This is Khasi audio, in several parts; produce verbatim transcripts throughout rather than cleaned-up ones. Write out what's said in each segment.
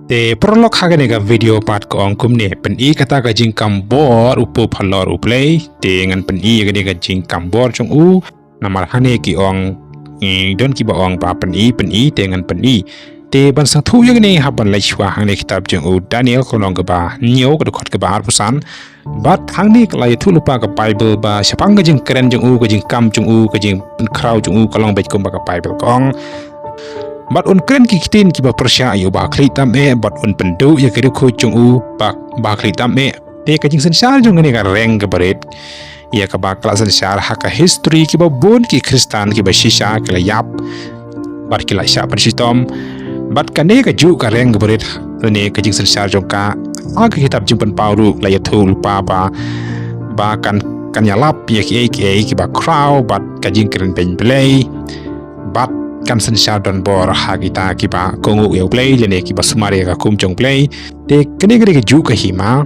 Te paralok, ha kane ka video pat ka ong kumne, pyni kata ka jingkam bor u Pope halor U Blei. Te ngan pyni ïa kane ka jingkam bor jong u. Namar hangne ki ong, eh, don kiba ong ba pyni, pyni, te ngan pyni. Te ban sngewthuh ïa kane, hap ban leit shuwa hangne kitab jong u Daniel, ka lynnong kaba hynñiew, ka dkhot kaba arphew san. Bad hangne ka la ïathuh lypa ka Bible ba shaphang ka jingkren jong u, ka jingkam jong u, ka jingpynkhraw jong u, ka long beit kumba ka Bible ka ong. Bad un kren ki ktien kiba pyrshah ïa uba khlieh tam eh, bad un pynduh ïa ki riewkhuid jong u ba, ba khlieh tam eh. Te ka jingsynshar jong kane ka reng kaba rit, ïa kaba ka la synshar ha ka history, kiba bun ki Khristan kiba shisha ki la ïap bad ki la shah pynshitom. Bad kane kajuh ka reng kaba rit lane ka jingsynshar jong ka, ha ka kitab Jingpynpaw ruh la ïathuh lypa ba, ba kan, kan ïalap ïa kiei kiei kiba khraw bad ka jingkren beiñ Blei. Bad kan synshar donbor ha kita kiba kohnguh ïa U Blei lane kiba sumar ïa ka hukum jong U Blei. Te kane ka dei kajuh ka hima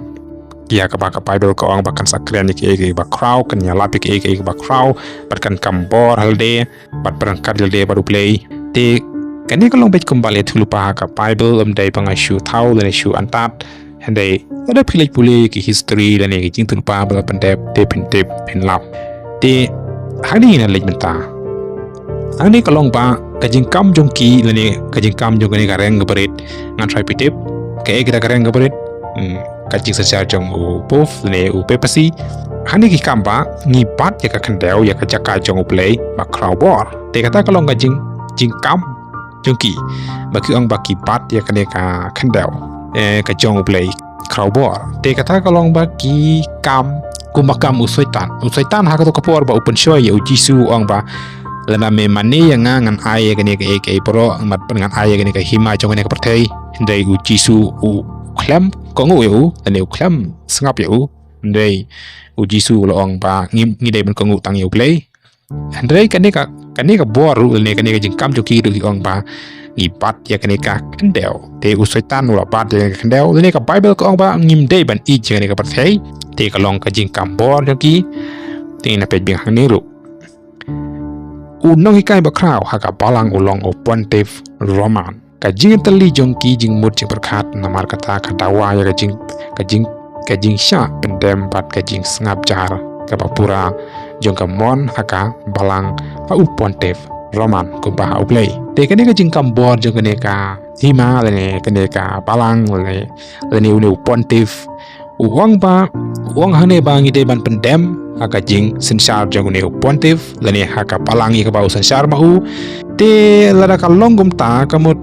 ïa kaba ka Bible ka ong ba kan sa kren ïa kiei kiei kiba khraw, kan ïalap ïa kiei kiei kiba khraw, bad kan kam bor ha lade, bad pyrkhat ïa lade bad U Blei. Te kane ka long beit kumba la ïathuh lypa ha ka Bible, ym dei ba nga shu thaw lane shu antad. Hynrei lada phi leit pule ki history lane ki jingïathuh lypa ba la pyndep, te phin tip, phin lap. Te hangne ngin leit mynta. Hangne ka long ba ka jingkam jong ki lane ka jingkam jong kane ka reng kaba rit, ngan try phi tip kaei kata ka reng kaba rit. Hmm, ka jingsynshar jong u Pope lane u Papacy. Hangne ki kam ba ngi bat ïa ka khyndew, ïa ka jaka jong U Blei ba khraw bor. Te kata ka long ka jing, jingkam jong ki ba ki ong ba ki bat ïa kane ka khyndew, eh, ka jong U Blei khraw bor. Te kata ka long ba ki kam kumba kam u Soitan. U Soitan ha kato ka por ba u pynshoi ïa u Jisu, u ong ba lada me mane ïa nga, ngan ai ïa kane kaei kaei baroh, ngan ai ïa kane ka hima jong kane ka pyrthei. Hynrei u Jisu u khlem kohnguh ïa u, lane u khlem sngap ïa u. Hynrei u Jisu u la ong ba ngi, ngi dei ban kohnguh tang ïa U Blei. Hynrei kane ka, kane ka bor ruh lane kane ka jingkam jong ki ruh ki ong ba ngi bat ïa kane ka khyndew. Te u Soitan u la bat ïa kane ka khyndew. Lane ka Bible ka ong ba ngim dei ban ïeit ïa kane ka pyrthei. Te ka long ka jingkam bor jong ki. Te ngin ïa peit biang hangne ruh. U nonghikai ba khraw ha ka balang u long u Pontiff Roman. Ka jingtylli jong ki jingmut jingpyrkhat, namar kata ka dawa ïa ka jing, ka jing, ka jingshah pyndem bad ka jingsngap jar kaba pura jong ka mon ha ka balang ha u Pontiff Roman kumba ha U Blei. Te kane ka jingkam bor jong kane ka hima lane kane ka balang lane, lane une u Pontiff, u ong ba, u ong hangne ba ngi dei ban pyndem ha ka jingsynshar jong une u Pontiff lane ha ka balang ïa kaba u synshar ma u. Te lada ka long kumta, ka mut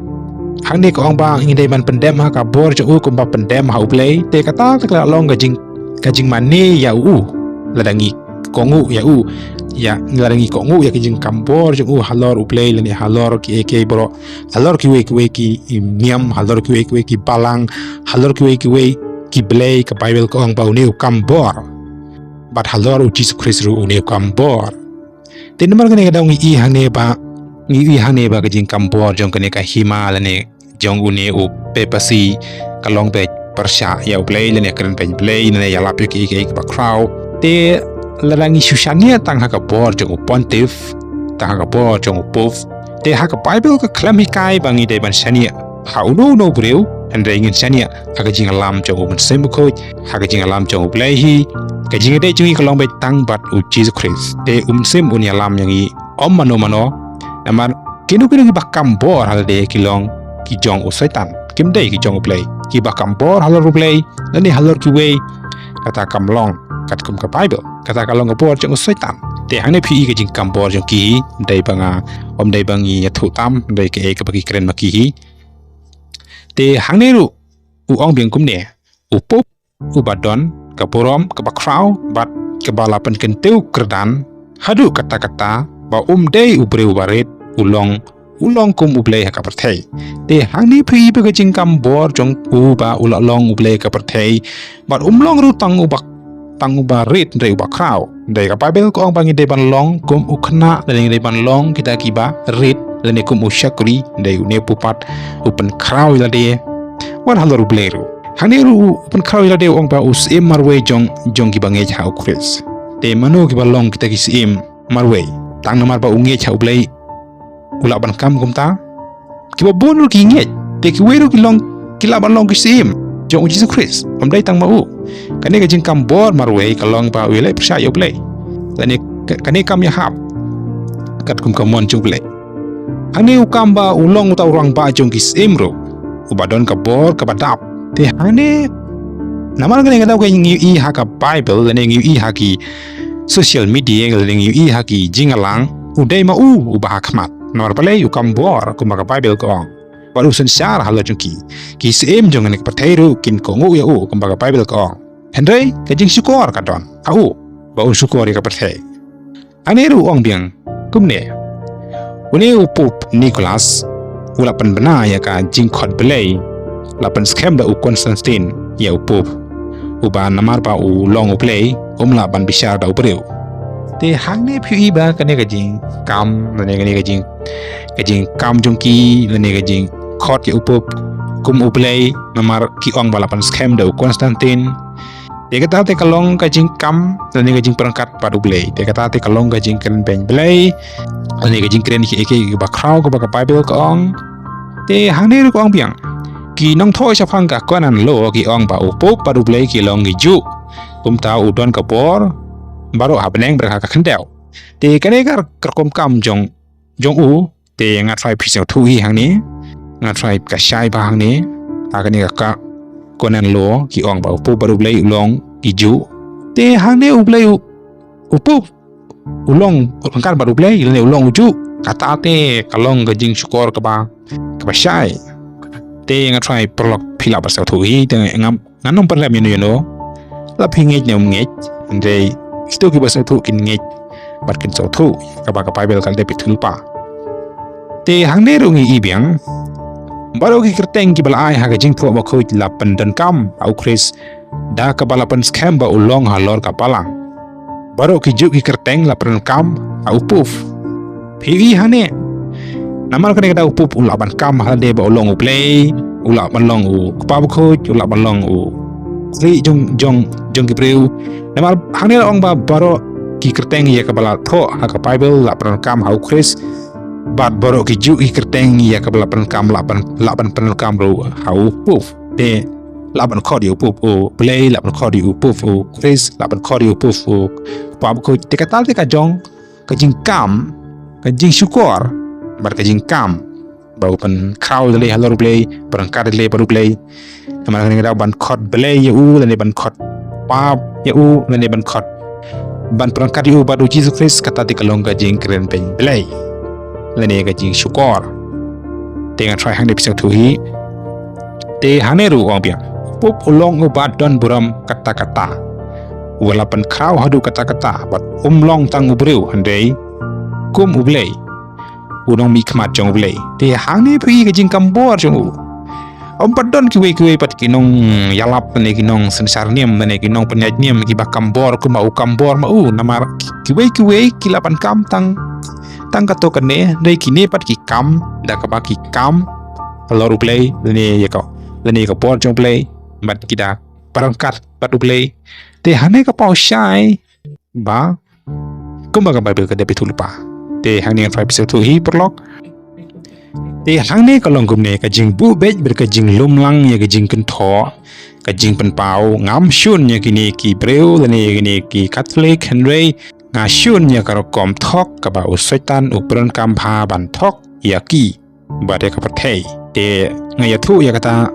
hangne ka ong ba ngi dei ban pyndem ha ka bor jong u kumba pyndem ha U Blei. Te kata te ka la long ka jing, ka jingmane ïa u lada ngi kohnguh ïa u. Ïa, lada ngi kohnguh ïa ka jingkam bor jong u halor U Blei lane halor kiei kiei baroh, halor kiwei kiwei ki niam, halor kiwei kiwei ki balang, halor kiwei kiwei ki blei, ka Bible ka ong ba une u kam bor. Bad halor u Jisu Khrist ruh une u kam bor. Te namar kane ka daw ngi i hangne ba, ngi i hangne ba ka jingkam bor jong kane ka hima lane jong une u Papacy ka long beit pyrshah ïa U Blei lane kren beiñ Blei lane ïalap ïa kiei kiei kiba khraw. Te lada ngi shu shaniah tang ha ka bor jong u Pontiff, tang ha ka bor jong u Pope, te ha ka Bible ka khlem hikai ba ngi dei ban shaniah ha uno uno u briew, hynrei ngin shaniah ha ka jingïalam jong u Mynsiem Bakhuid, ha ka jingïalam jong U Blei hi. Ka jingïadei jong ngi ka long beit tang bad u Jisu Khrist. Te u Mynsiem un ïalam ïa ngi, ym mano mano. Namar kino kino kiba kam bor ha lade ki long ki jong u Soitan, kim dei ki jong U Blei. Kiba kam bor halor U Blei lane halor kiwei, kata kam long katkum ka Bible, kata ka long ka bor jong u Soitan. Te hangne phi i ka jingkam bor jong ki, ym dei ba nga, ym dei ba ngi ïathuh tam, ym dei kaei kaba ki kren ma ki hi. Te hangne ruh u ong biang kumne, u Pope uba don ka burom kaba khraw bad kaba la pynkyntiew kyrdan haduh katta katta ba um dei u briew ba rit, u long, u long kum U Blei ha ka pyrthei. Te hangne phi i ba ka jingkam bor jong u ba u la long U Blei ka pyrthei, bad um long ruh tang uba, tang uba rit, hynrei uba khraw. Hynrei ka Bible ka ong ba ngi dei ban long kum u khynnah, lane ngi dei ban long kita kiba rit, lane kum u shakri, hynrei une u pat u pynkhraw ïa lade wat halor U Blei ruh. Hangne ruh u pynkhraw ïa lade, u ong ba u syiem marwei jong, jong kiba ngeit ha u Khrist. Te mano kiba long kita ki syiem marwei? Tang namar ba u ngeit ha U Blei u lah ban kam kumta? Kiba bun ruh ki ngeit, te kiwei ruh ki long ki lah ban long ki syiem jong u Jisu Khrist, ym dei tang ma u. Kane ka jingkam bor marwei ka long ba u ïaleh pyrshah ïa u Blei, lane ka- kane kam ïahap katkum ka mon jong u Blei. Hangne u kam ba u long uta u rangbah jong ki syiem ruh, uba don ka bor kaba dap. Te hangne, namar kane ka daw ka ngi ïohi ha ka Bible, lane ngi ïohi ha ki social media, lane ngi ïohi ha ki jingïalang, u dei ma u uba ha khmat. Namar balei? U kam bor, kumba ka Bible ka ong. Bad u synshar halor jong ki, ki syiem jong kane ka pyrthei ruh kin kohnguh ïa u, kumba ka Bible ka ong. Hynrei ka jingshukor ka don ha u ba un shukor ïa ka pyrthei. Hangne ruh u ong biang kumne, une u Pope Nicholas u la pynbna ïa ka jingkhot Blei, la pynskhem da u Constantine ïa u Pope, uba namar ba u long u Blei, um lah ban bishar da u briew. Te hangne phi ïohi ba kane ka jingkam, lane kane ka jing- ka jingkam jong ki, lane ka jingkhot ïa u Pope kum u Blei, namar ki ong ba la pynskhem da u Constantine. Te kata te ka long ka jingkam, lane ka jingpyrkhat bad u Blei. Te kata te ka long ka jingkren beiñ Blei, lane ka jingkren kiei kiei kiba khraw, kaba ka Bible ka ong. Te hangne ruh ka ong biang, ki nongthoh shaphang ka Canon Law ki ong ba u Pope bad u Blei ki long kijuh. Kumta u don ka bor baroh ha bneng bad ha ka khyndew. Te kane ka rukom kam jong, jong u, te nga trai phi sngewthuh hi hangne, nga trai ka shai ba hangne, ha kane ka, ka Canon Law ki ong ba u Pope bad u Blei u long kijuh. Te hangne u Blei u, u Pope u long ryngkat bad u Blei, lane u long ujuh. Kata te ka long ka jingshukor kaba, kaba shai. Te nga trai paralok phi lah ban sngewthuh hi, te ngam ngan ym pynrem ïano ïano. La phi ngeit ne ym ngeit, hynrei kito kiba sngewthuh kin ngeit bad kin sngewthuh kaba ka Bible ka la dep ïathuhlypa. Te hangne ruh ngi i biang, baroh ki kyrteng kiba la ai ha ka jingthoh bakhuid la pyndonkam ha u Khrist da kaba la pynskhem ba u long halor ka balang. Baroh kijuh ki kyrteng la pyndonkam ha u Pope. Phi ïohi hangne, namar kane ka daw u Pope u lah ban kam ha lade ba u long u Blei, u lah ban long u Kpa Bakhuid, u lah ban long u Khlieh jong, jong, jong ki briew. Namar hangne la ong ba baroh ki kyrteng ïa kaba la thoh ha ka Bible la pyndonkam ha u Khrist, bad baroh kijuh ki kyrteng ïa kaba la pyndonkam la ban, la ban pyndonkam ruh ha u Pope. Te lah ban khot ïa u Pope u Blei, lah ban khot ïa u Pope u Khrist, lah ban khot ïa u Pope u Kpa Bakhuid. Te kata te ka jong ka jingkam, ka jingshukor bad ka jingkam ba u pynkhraw ïaleh halor u Blei, pynryngkat ïaleh bad u Blei. Namar kane ka daw ban khot Blei ïa u, lane ban khot Pap ïa u, lane ban khot, ban pynryngkat ïa u bad u Jisu Khrist, kata te ka long ka jingkren beiñ Blei, lane ka jingshukor. Te nga trai hangne phi sngewthuh hi. Te hangne ruh u ong biang, u Pope u long uba don burom katta katta, uba la pynkhraw haduh katta katta, bad um long tang u briew, hynrei kum u Blei, u nongmihkhmat jong u Blei. Te hangne phi ïohi ka jingkam bor jong u. Ym pat don kiwei kiwei pat ki nongïalap, lane ki nongsynshar niam, lane ki nongpynïaid niam kiba kam bor kumba u kam bor ma u. Namar kiwei kiwei ki lah ban kam tang, tang katto katne, hynrei kine pat ki kam da kaba ki kam halor u Blei, lane ïa ka, lane ïa ka bor jong u Blei, bad ki da pynryngkat bad u Blei. Te hangne ka paw shai ba kumba ka Bible ka dep ïathuhlypa. Te hangne nga trai phi sngewthuh hi paralok. Te hangne ka long kumne, ka jingbuh beit bad ka jinglum lang ïa ka jingkynthoh, ka jingpynpaw, ngam shun ïa kine ki briew lane ïa kine ki Katholik, hynrei nga shun ïa ka rukom thok kaba u Soitan u pyndonkam bha ban thok ïa ki bad ïa ka pyrthei. Te nga ïathuh ïa kata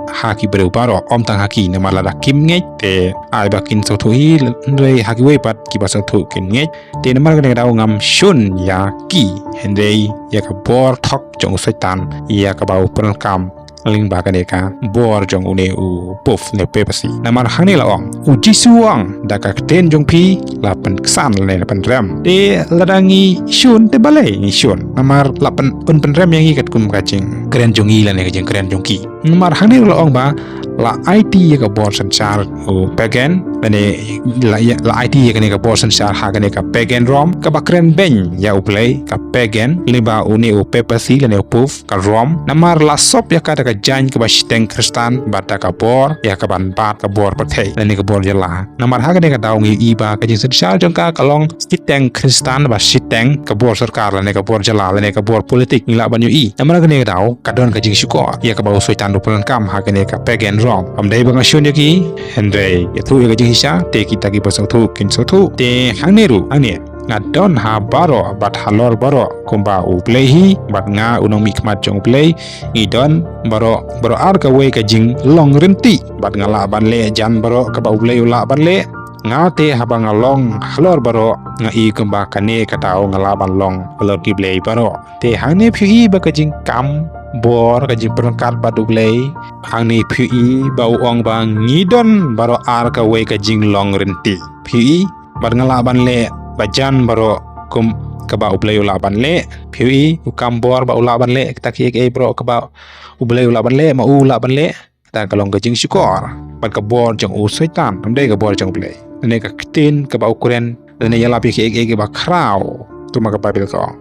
ha ki briew baroh, ym tang ha ki, namar lada kim ngeit te ai ba kin sngewthuh hi, hynrei ha kiwei pat kiba sngewthuh kin ngeit. Te namar kane ka daw ngam shun ïa ki, hynrei ïa ka bor thok jong u Soitan ïa kaba u pyndonkam lyngba kane ka bor jong une u Pope ne papacy. Namar hangne la ong, u Jisu u ong, da ka ktien jong phi la pynksan lane la pynrem. Te lada ngi shun te balei ngi shun? Namar la pyn, pyn, pynrem ïa ngi katkum ka jingkren jong ngi lane ka jingkren jong ki. Namar hangne la ong ba la aiti ïa ka bor synshar u pagan, lane la, la aiti ïa kane ka bor synshar ha kane ka pagan Rom, kaba kren beiñ ïa U Blei, ka pagan, lyngba une u papacy lane u pope ka Rom, namar la sop ïa ka da ka jaiñ kaba shiteng Khristan, bad da ka bor ïa ka ban bat ka bor pyrthei lane ka bor jylla. Namar ha kane ka daw ngi ïohi ba ka jingsynshar jong ka ka long shiteng Khristan bad shiteng ka bor sorkar lane ka bor jylla lane ka bor politik, ngi lah ban ïohi. Namar ha kane ka daw ka don ka jingshukor ïa kaba u Soitan u pyndonkam ha kane ka pagan Rom. Ym dei ba nga shun ïa ki, hynrei ïathuh ïa ka jingshisha, te kita kiba sngewthuh kin sngewthuh. Te hangne ruh, hangne nga don ha baroh bad halor baroh kumba U Blei hi, bad nga u nongmihkhmat jong U Blei, ngi don baroh, baroh ar kawei ka jinglong rynti, bad nga lah ban leh jan baroh kaba U Blei u lah ban leh. Nga te haba nga long halor baroh, nga i kumba kane ka daw nga lah ban long halor ki blei baroh. Te hangne phi ïohi ba ka jingkam bor, ka jingpyrkhat bad U Blei, hangne phi ïohi ba u ong ba ngi don baroh ar kawei ka jinglong rynti. Phi ïohi, bad nga lah ban leh ba jan baroh kum kaba U Blei u lah ban leh. Phi ïohi, u kam bor ba u lah ban leh kita kiei kiei baroh kaba U Blei u lah ban leh, ma u u lah ban leh. Kata ka long ka jingshukor bad ka bor jong u Soitan, ym dei ka bor jong U Blei. Lane ka ktien kaba u kren, lane ïalap ïa kiei kiei kiba khraw, kumba ka Baibl ka ong.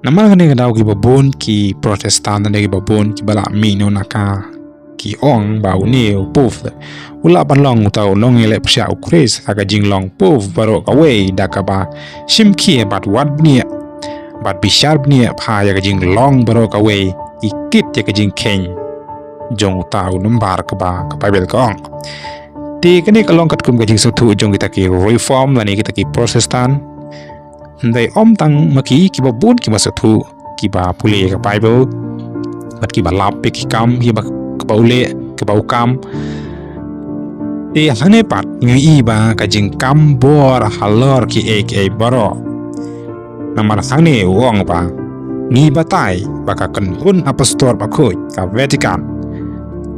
Namar kane ka daw kiba bun ki Protestant, lane kiba bun kiba la mih noh na ka, ki ong ba une u pope u lah ban long uta u nongïaleh pyrshah u Khrist ha ka jinglong pope baroh kawei, da kaba shim khia bad wad bniah bad bishar bniah bha ïa ka jinglong baroh kawei, ki kit ïa ka jingkheiñ jong uta u nombar kaba ka Baibl ka ong. Te kane ka long katkum ka jingsngewthuh jong kita ki Reform lane kita ki Protestant. Hynrei ym tang ma ki, kiba bun kiba sngewthuh, kiba pule ïa ka Baibl, bad kiba lap ïa ki kam kiba, kaba u leh, kaba u kam. Te hangne pat ngi ïohi ba ka jingkam bor halor kiei kiei baroh. Namar hangne u ong ba ngi batai ba ka kynhun apostol bakhuid, ka Vatican,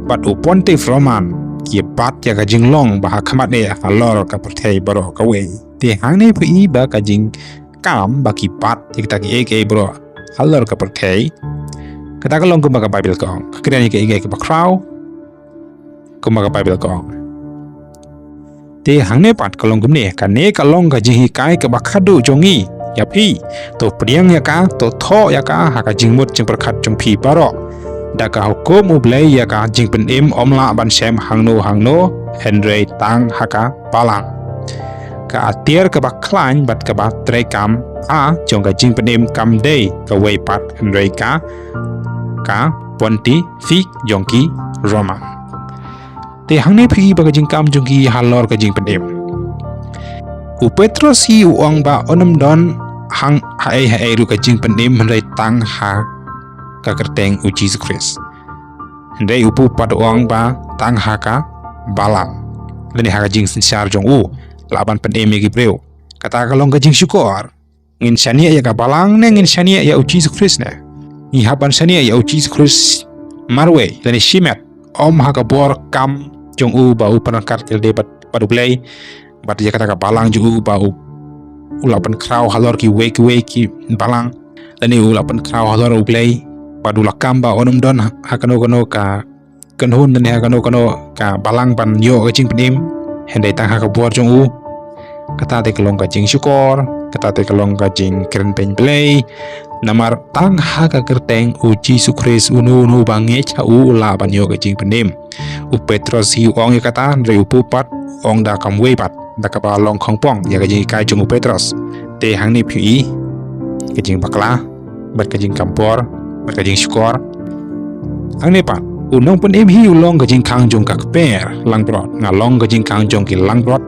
bad u Pontiff Roman ki bat ïa ka jinglong ba ha khmat eh halor ka pyrthei baroh kawei. Te hangne phi ïohi ba ka jingkam ba ki bat ïa kita kiei kiei baroh halor ka pyrthei. Kata ka long kumba ka Baibl ka ong, ka kren ïa kiei kiei kiba khraw, kumba ka Baibl ka ong. Te hangne pat ka long kumne, kane ka long ka jinghikai kaba khadduh jong ngi ïa phi. To pdiang ïa ka, to thoh ïa ka ha ka jingmut jingpyrkhat jong phi baroh. Da ka hukum U Blei ïa ka jingpynim ym lah ban shem hangno hangno, hynrei tang ha ka balang. Ka atiar kaba khlaiñ bad kaba treikam jong ka jingpynim kam dei kawei pat, hynrei ka, ka pontifik jong ki Roman. Te hangne phi ïohi ba ka jingkam jong ki halor ka jingpynim. U Petros hi u ong ba un ym don hang haei haei ruh ka jingpynim hynrei tang ha ka kyrteng U Jisu Khrist. Hynrei u pope pat u ong ba tang ha ka balang, lane ha ka jingsynshar jong u lah ban pynim ïa ki briew. Kata ka long ka jingshukor. Ngin shaniah ïa ka balang ne ngin shaniah ïa U Jisu Khrist ne? Ngi hap ban shaniah ïa U Jisu Khrist marwei lane shimet, ym ha ka bor kam jong u ba u pynryngkat ïalade bad, bad U Blei, bad ïa kata ka balang jong u ba u, u lah pynkhraw halor kiwei kiwei ki balang, lane u lah pynkhraw halor U Blei, bad u lah kam ba un ym don ha, ha kano kano ka kynhun ne ha kano kano ka balang ban ïoh ka jingpynim, hynrei tang ha ka bor jong u. Kata te ka long ka jingshukor, kata te ka long ka jingkren beiñ Blei. Namar tang ha ka kyrteng U Jisu Khrist uno uno ba ngeit ha u u lah ban ïoh ka jingpynim. U Petros hi u ong ïa kata, hynrei u pope pat u ong da kam wei pat, da kaba long khongpong ïa ka jinghikai jong u Petros. Te hangne phi ïohi ka jingbakla bad ka jingkam bor bad ka jingshukor. Hangne pat, u nongpynim hi u long ka jingkhang jong ka kper langbrot, nga long ka jingkhang jong ki langbrot.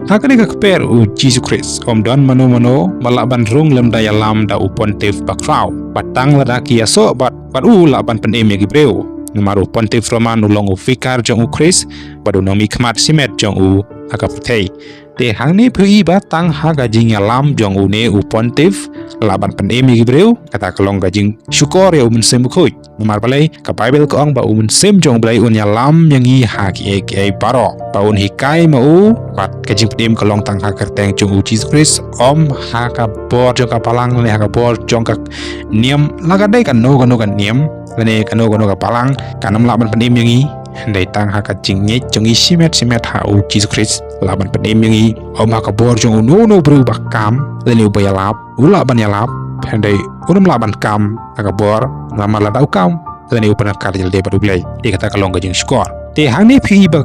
Ha kane ka kper U Jisu Khrist, ym don mano mano ba lah ban rung lymda ïalam da u pontiff bakhraw, bad tang lada ki ïasoh bad, bad u lah ban pynim ïa ki briew. Namar u Pontiff Roman u long u vikar jong U Khrist bad u nongmihkhmat shimet jong u ha ka pyrthei. Te hangne phi ïohi ba tang ha ka jingïalam jong une u pontiff lah ban pynim ïa ki briew. Kata ka long ka jingshukor ïa U Mynsiem Bakhuid. Namar balei? Ka Baibl ka ong ba U Mynsiem jong U Blei un ïalam ïa ngi ha kiei kiei baroh, ba un hikai ma u, bad ka jingpynim ka long tang ha ka kyrteng jong U Jisu Khrist, ym ha ka bor jong ka balang ne ha ka bor jong ka niam. Lada ka dei kano kano ka niam lane kano kano ka balang, kan ym lah ban pynim ïa ngi. Hynrei tang ha ka jingngeit jong ngi shimet shimet ha u Jisu Khrist, lah ban pynim ïa ngi. Ym ha ka bor jong uno uno u briew ba kam lane uba ïalap, u lah ban ïalap, hynrei unym lah ban kam ha ka bor namar lada u kam lane u pynryngkat ïalade bad u Blei. Te kata ka long ka jingshukor. Te hangne phi i ba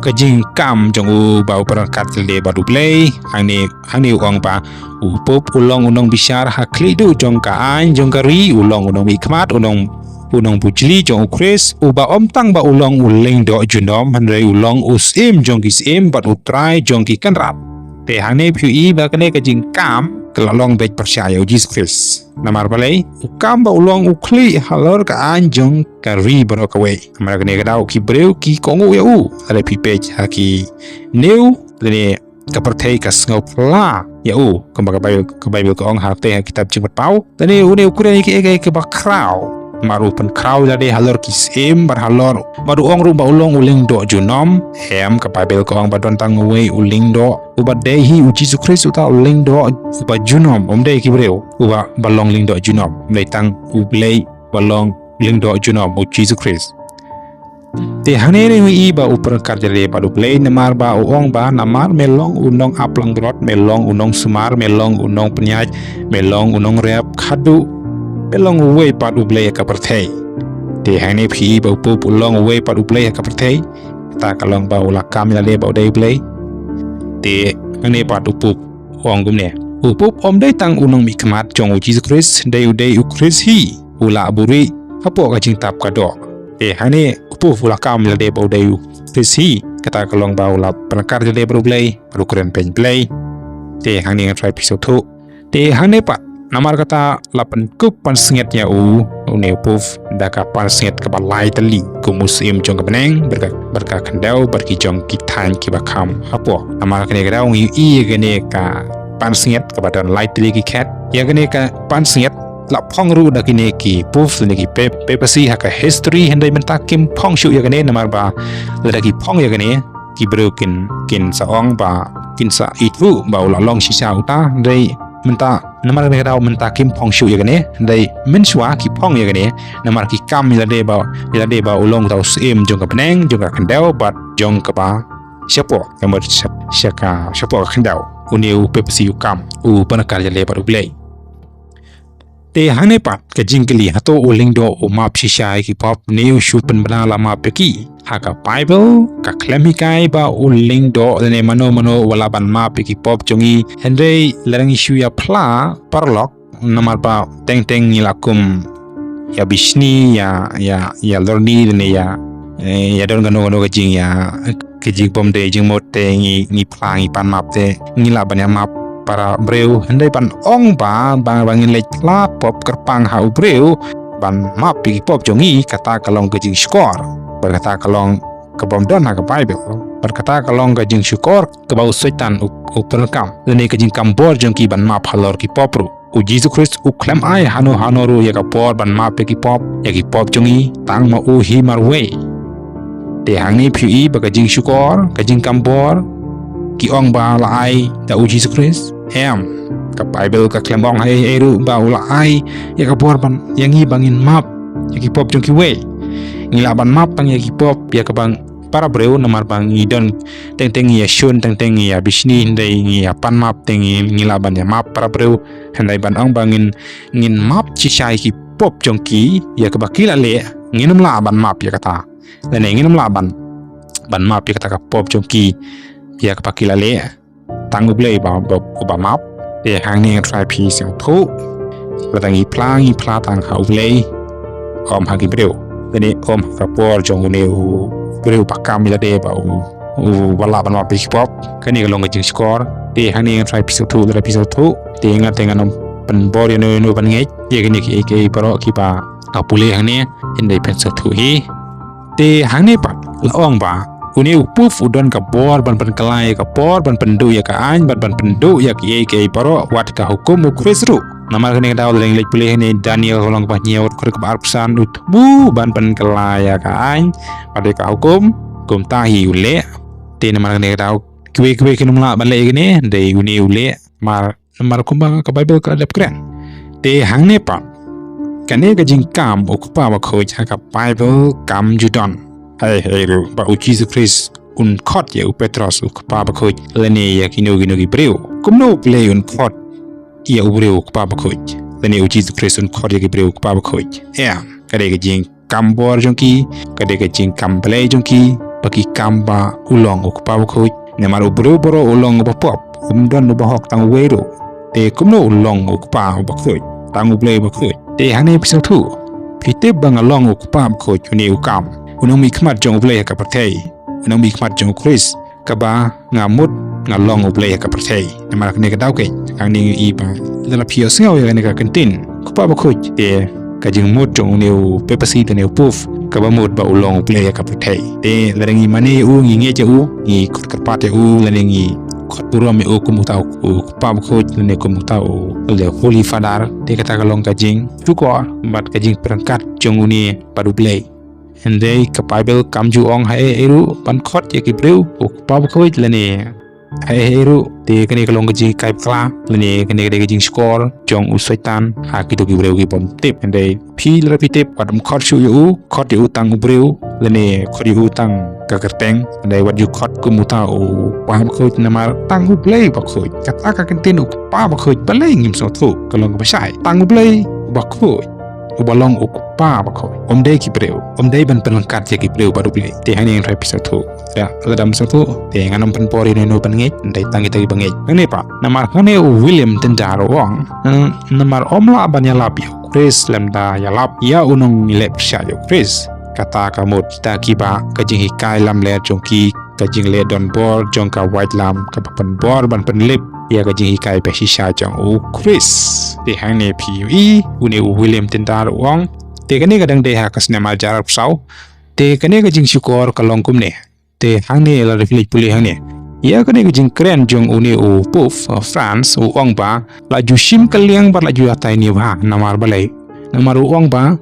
ka jingkam jong u ba u pynryngkat ïalade bad u Blei, hangne hangne u ong ba u Pope u long u nongbishar ha khlieh duh jong ka aiñ jong ka ri, u long u nongmihkhmat, u nong u nongbujli jong u Khrist, uba ym tang ba u long u lyngdoh junom, hynrei u long u syiem jong ki syiem bad u trai jong ki kynrad. Te hangne phi i ba kane ka jingkam ka la long beit pyrshah ïa u Jisu Khrist. Namar balei? U kam ba u long u khlieh halor ka aiñ jong ka ri baroh kawei. Namar kane ka daw ki briew ki kohnguh ïa u. Lada phi peit ha ki new lane ka pyrthei ka sngewphylla ïa u, kumba ka Baibl, ka Baibl ka ong ha te ha kitab Jingmut Paw. Lane une u kren ïa kiei kiei kiba khraw. Namar u pynkhraw ïalade halor ki syiem bad halor, bad u ong ruh ba u long u lyngdoh junom. Em, ka Baibl ka ong ba don tang uwei u lyngdoh, uba dei hi u Jisu Khrist, uta u lyngdoh uba junom, ym dei ki briew, uba ba long lyngdoh junom. Ym dei tang u Blei ba long lyngdoh junom, u Jisu Khrist. Te hangne ruh i ba u pynryngkat ïalade bad u Blei, namar ba u ong ba namar me long u nongaplangbrot, me long u nongsumar, me long u nongpynïaid, me long u nongrep khadduh me long uwei pat u Blei ha ka pyrthei. Te hangne phi i ba u Pope u long uwei pat u Blei ha ka pyrthei. Kata ka long ba u la kam ïalade ba u dei u Blei. Te hangne pat u Pope u ong kumne. U Pope ym dei tang u nongmihkhmat jong u Jisu Khrist, dei u dei u Khrist hi, u la buhrieh hapoh ka jingtap ka doh. Te hangne u Pope u la kam ïalade ba u dei u Khrist hi, kata ka long ba u la pynryngkat ïalade bad u Blei, bad u kren beiñ Blei. Te hangne ngan trai phi sngewthuh. Te hangne pat, namar kata la pynkup pansngiat ïa u, une u Pope, da ka pansngiat kaba lai tylli, kum u syiem jong ka bneng, bad ka, bad ka khyndew, bad ki jong ki thaiñ kiba kham hapoh. Namar kane ka daw ngi ïohi ïa kane ka pansngiat kaba don lai tylli ki khet. Ïa kane ka pansngiat la phong ruh da kine ki Pope, kine ki pap-, papacy ha ka history, hynrei mynta kim phong shuh ïa kane, namar ba lada ki phong ïa kane, ki briew kin, kin sa ong ba, kin sa ithuh ba u la long shisha uta, hynrei mynta, namar kane ka daw mynta kim phong shuh ïa kane, hynrei mynshuwa ki phong ïa kane, namar ki kam ïalade ba, ïalade ba u long uta u syiem jong ka bneng, jong ka khyndew, bad jong kaba shapoh, ka mut sha, sha ka, shapoh ka khyndew. Une u papacy u kam, u pynryngkat ïalade bad u Blei. Te hangne pat ka jingkylli, hato u lyngdoh u map shisha ïa ki pop ne u shu pynbna la map ïa ki? Ha ka Baibl ka khlem hikai ba u lyngdoh lane mano mano u lah ban map ïa ki pop jong ngi, hynrei lada ngi shu ïa phla paralok, namar ba teng teng ngi la kum ïa bishni, ïa, ïa, ïa lorni lane ïa, eh, ïa don kano kano ka jing ïa, ka jingbymdei jingmut te ngi, ngi phla ngi pan map te ngi lah ban ïa map para briew, hynrei ban ong ba, ba, ba ngin leit phla pop kyrpang ha u briew ban map ïa ki pop jong ngi, kata ka long ka jingshukor. Bad kata ka long kabym don ha ka Baibl. Bad kata ka long ka jingshukor kaba u Soitan u, u pyndonkam. Lane ka jingkam bor jong ki ban map halor ki pop ruh. U Jisu Khrist u khlem ai hano hano ruh ïa ka bor ban map ïa ki pop, ïa ki pop jong ngi, tang ma u hi marwei. Te hangne phi ïohi ba ka jingshukor, ka jingkam bor, ki ong ba la ai da u Jisu Khrist? Em. Ka Baibl ka khlem ong ha ei ei ruh ba u la ai ïa ka bor ban ïa ngi ba ngin map ïa ki pop jong kiwei. Ngi lah ban map tang ïa ki pop ïa kaba para briew namar ba ngi don teng teng ngi ïa shun, teng teng ngi ïa bishni, hynrei ngi ïa pan map te ngi, ngi lah ban ïa map para briew, hynrei ban ong ba ngin, ngin map shisha ïa ki pop jong ki ïa kaba ki la leh, ngin ym lah ban map ïa kata. Lane ngin ym lah ban, ban map ïa kata ka pop jong ki ïa kaba ki la leh. Tang u Blei ba, ba, ba map. Te hangne ngan trai phi sngewthuh. Lada ngi phla, ngi phla tang ha u Blei, ym ha ki briew. Lane ym ha ka por jong une u briew ba kam ïalade ba u, u ba lah ban map ïa ki pop. Kane ka long ka jingshukor. Te hangne ngan trai phi sngewthuh, lada phi sngewthuh. Te nga te ngan ym pynbor ïano ïano ban ngeit ïa kine kiei kiei baroh kiba nga pule hangne, hynrei phin sngewthuh hi. Te hangne pat la ong ba une u Pope u don ka bor ban pynkylla ïa ka por, ban pynduh ïa ka aiñ, ban, ban pynduh ïa kiei kiei baroh, wat ka hukum u Khrist ruh. Namar kane ka daw lada ngi leit pule hangne Daniel ka lynnong kaba hynñiew, dkhot kaba arphew san, u thmu ban pynkylla ïa ka aiñ bad ïa ka hukum, kumta hi u leh. Te namar kane ka daw kiwei kiwei kim lah ban leh ïa kane, hynrei une u leh. Namar, namar kumba ka Baibl ka la dep kren. Te hangne pat, kane ka jingkam u Kpa Bakhuid ha ka Baibl kam ju don. Hei, hei ruh, ba u Jisu Khrist un khot ïa u Petros u kpa bakhuid, lane ïa kino kino ki briew. Kumno u Blei un khot ïa u briew u kpa bakhuid, lane u Jisu Khrist un khot ïa ki briew u kpa bakhuid. Ïa, ka dei ka jingkam bor jong ki, ka dei ka jingkam blei jong ki, ba ki kam ba u long u kpa bakhuid. Namar u briew baroh u long uba pop, um don uba hok tang uwei ruh. Te kumno u long u kpa bakhuid, tang u Blei bakhuid. Te hangne phi sngewthuh, phi tip ba nga long u kpa bakhuid, une u kam. U nongmihkhmat jong u Blei ha ka pyrthei, u nongmihkhmat jong u Khrist, kaba nga mut nga long u Blei ha ka pyrthei. Namar kane ka daw keiñ, hangne ngi i ba lada phi ïohsngew ïa kane ka kyntien kpa bakhuid, te ka jingmut jong une u papacy te une u pope, kaba mut ba u long u Blei ha ka pyrthei. Te lada ngi mane ïa u, ngi ngeit ïa u, ngi khot kyrpad ïa u, lane ngi khot burom ïa u kum uta u kpa bakhuid, lane kum uta u, lane Holy Father, te kata ka long ka jingshukor bad ka jingpyrkhat jong une bad u Blei. Hynrei ka Baibl kam ju ong haei haei ruh ban khot ïa ki briew u kpa bakhuid, lane haei haei ruh. Te kane ka long ka jinghikai bakla, lane kane ka dei ka jingshukor jong u Soitan ha kito ki briew ki bym tip. Hynrei phi lada phi tip, wat ym khot shuh ïa u, khot ïa u tang u briew, lane khot ïa u tang ka kyrteng. Hynrei wat ju khot kum uta u kpa bakhuid, namar tang u Blei bakhuid. Kata ka kyntien u kpa bakhuid, balei ngim sngewthuh? Ka long kaba shai. Tang u Blei bakhuid, uba long u kpa bakhuid. Ym dei ki briew, ym dei ban pynlyngkhat ïa ki briew bad u Blei. Te hangne ngan trai phi sngewthuh. Ïa, lada ym sngewthuh, te ngan ym pynpor ïa uno uno ban ngeit, ym dei tang kita kiba ngeit. Hangne pat, namar hangne u William Tyndale u ong, eh, namar ym lah ban ïalap ïa u Khrist lymda ïalap ïa u nongleh pyrshah ïa u Khrist. Kata ka mut kita kiba ka jinghikai lamler jong ki, ka jingleh donbor jong ka waitlam, kaba pynbor ban pynlip ïa ka jinghikai bashisha jong u Khrist. Te hangne phi ïohi, une u William Tyndale u ong. Te kane ka dang dei ha ka snem arhajar arphew saw. Te kane ka jingshukor ka long kumne. Te hangne lada phi leit pule hangne, ïa kane ka jingkren jong une u Pope, uh, France, u ong ba la ju shim ka liang bad la ju ïatai niamha, namar balei? Namar u ong ba,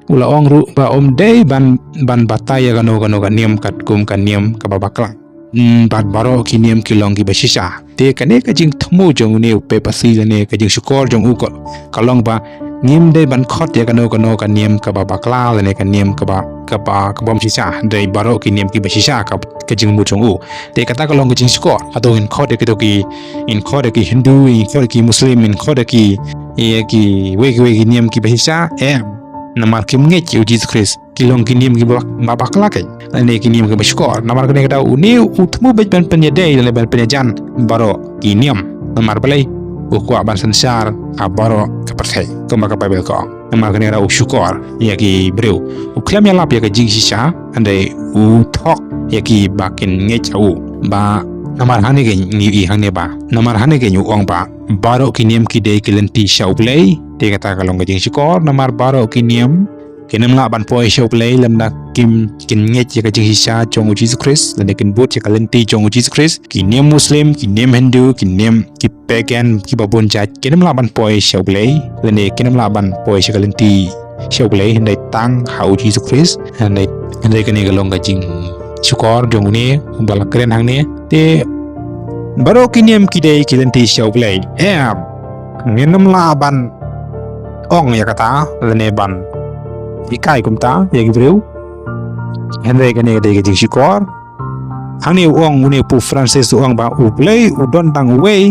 u la ong ruh ba ym dei ban, ban batai ïa kano kano ka niam katkum ka niam kaba bakla. Hmm, bad baroh ki niam ki long kiba shisha. Te kane ka jingthmu jong une u papacy lane ka jingshukor jong u ka, ka long ba ngim dei ban khot ïa kano kano ka niam kaba bakla lane ka niam kaba, kaba, kaba ym shisha. Hynrei baroh ki niam kiba shisha ka, ka jingmut jong u. Te kata ka long ka jingshukor. Hato ngin khot ïa kito ki, ngin khot ïa ki Hindu, ngin khot ïa ki Muslim, ngin khot ïa ki, ïa kiwei kiwei ki niam kiba shisha? Em. Namar kim ngeit ïa u Jisu Khrist. Ki long ki niam kiba, ba bakla keiñ. Lane ki niam kiba shukor. Namar kane ka daw une u thmu beit ban pynïadei lane ban pynïajan baroh ki niam. Namar balei? U kwah ban synshar ha baroh ka pyrthei, kumba ka Baibl ka ong. Namar kane ka daw u shukor ïa ki briew. U khlem ïalap ïa ka jingshisha, hynrei u thok ïa ki ba kin ngeit ha u. Ba namar hangne keiñ ngi ïohi hangne ba, namar hangne keiñ u ong ba baroh ki niam ki dei ki lynti sha U Blei. Te kata ka long ka jingshukor, namar baroh ki niam kin ym lah ban poi sha U Blei lymda kim, kin ngeit ïa ka jingshisha jong u Jisu Khrist, lane kin bud ïa ka lynti jong u Jisu Khrist. Ki niam Muslim, ki niam Hindu, ki niam ki pagan, kiba bun jait, kin ym lah ban poi sha U Blei, lane kin ym lah ban poi sha ka lynti sha U Blei, hynrei tang ha u Jisu Khrist. Hynrei, hynrei kane ka long ka jingshukor jong une uba la kren hangne. Te baroh ki niam ki dei ki lynti sha U Blei. Em. Ngin ym lah ban ong ïa kata lane ban hikai kumta ïa ki briew. Hynrei kane ka dei ka jingshukor. Hangne u ong, une u Pope Francis u ong ba U Blei u don tang uwei,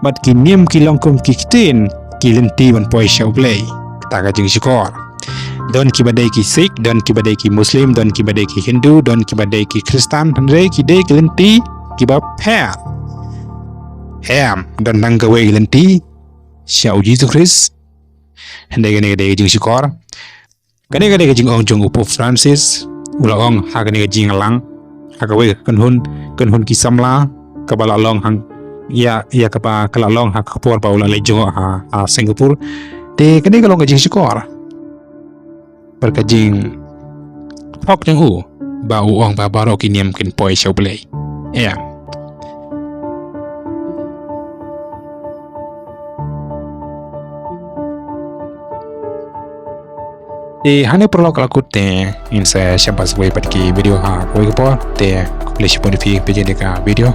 bad ki niam ki long kum ki ktien, ki lynti ban poi sha U Blei. Kata ka jingshukor. Don kiba dei ki Sikh, don kiba dei ki Muslim, don kiba dei ki Hindu, don kiba dei ki Khristan, hynrei ki dei ki lynti kiba pher. Em, don tang kawei ka lynti sha u Jisu Khrist. Hynrei kane ka dei ka jingshukor. Kane ka dei ka jingong jong u Pope Francis, u la ong ha kane ka jingïalang, ha kawei ka kynhun, kynhun ki samla, kaba la long hang, ïa, ïa kaba ka la long ha ka por ba u la leit jngoh ha, ha Singapore. Te kane ka long ka jingshukor. Bad ka jingthok jong u, ba u ong ba baroh ki niam kin poi sha U Blei. Ïa. Te hangne paralok la kut te ngin sa ïashem pat sa kawei pat ki video ha kawei ka por. Te khublei shibun ïa phi ba phi ïa ka video.